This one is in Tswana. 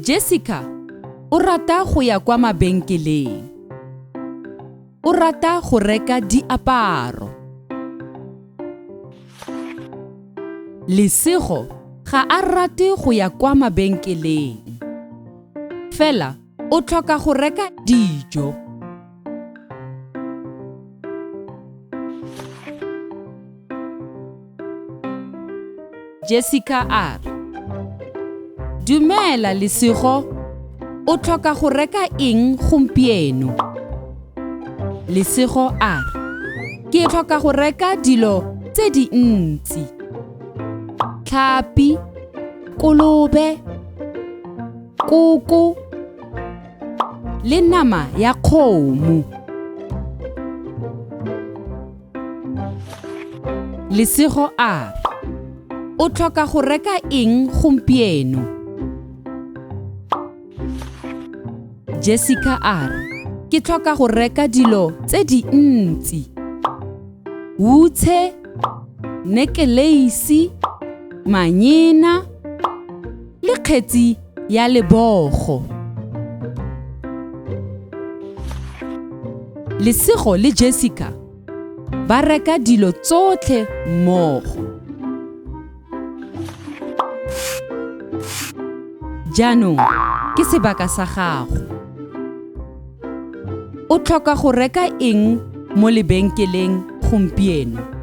Jessica o rata go ya kwa mabenkeleng. O rata go reka diaparo. Lesego ga a rate go ya kwa mabenkeleng. Fela o tlhoka go reka dijo. Jessica a re, Dumela Lesego, o tlhoka go reka eng gompieno? Lesego a re, Ke tlhoka go reka dilo tse dintsi. Tlhapi, kolobe, koko le nama ya kgomo. Lesego a re, O tlhoka go reka eng gompieno? Jessica a re, Ke tlhoka go reka dilo tse dintsi. Hutshe, nekeleisi, manyena le kgetsi ya lebogo. Lesego le Jessica ba reka dilo tsotlhe mmogo. Jaanong ke sebaka sa gago. O tlhoka go reka eng mo lebenkeleng gompieno?